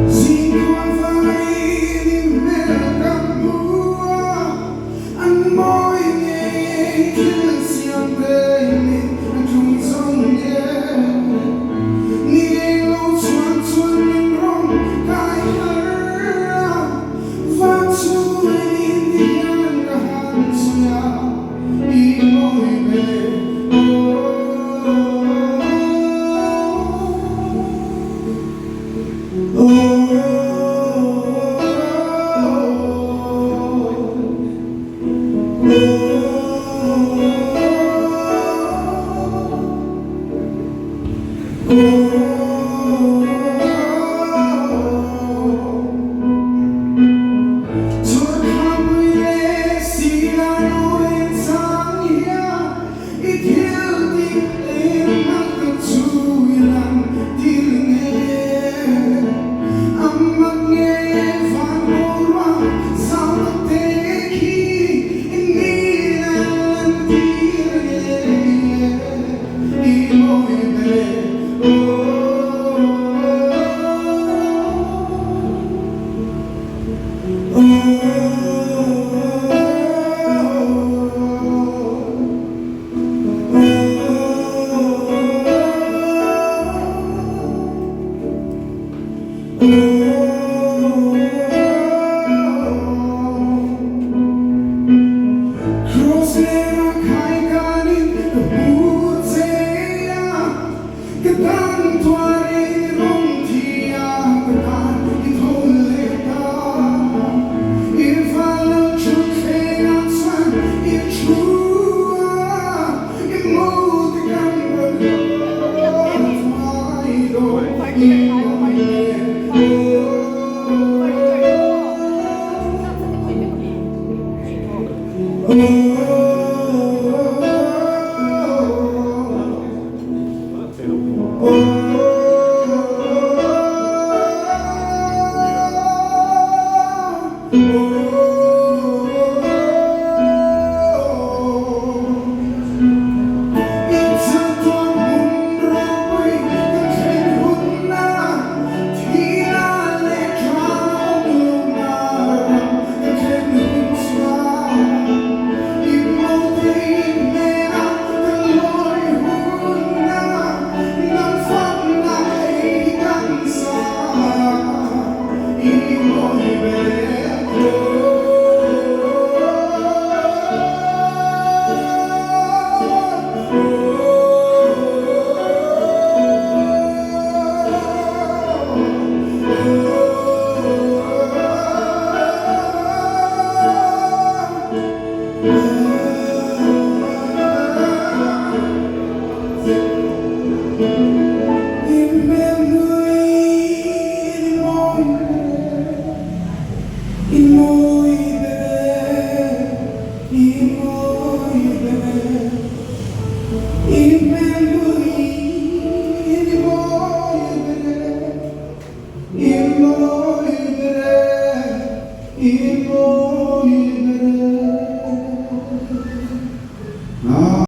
Zingkhua vaiin i hmel ka hmu a, an mawi ngei thil siam ve ni a tum zawng nge. Ni eng lo chuan chuan min rawn kai har a, van chhungin ti hian ka han sawi a. I mawi ve aw Chhunthangpui leh Silano in chang hian i thil tih engmah ka chu i lang tir nge? A mak nge van boruak zau tak te khi i ni lan lan tir nge? I mawi ber e aw.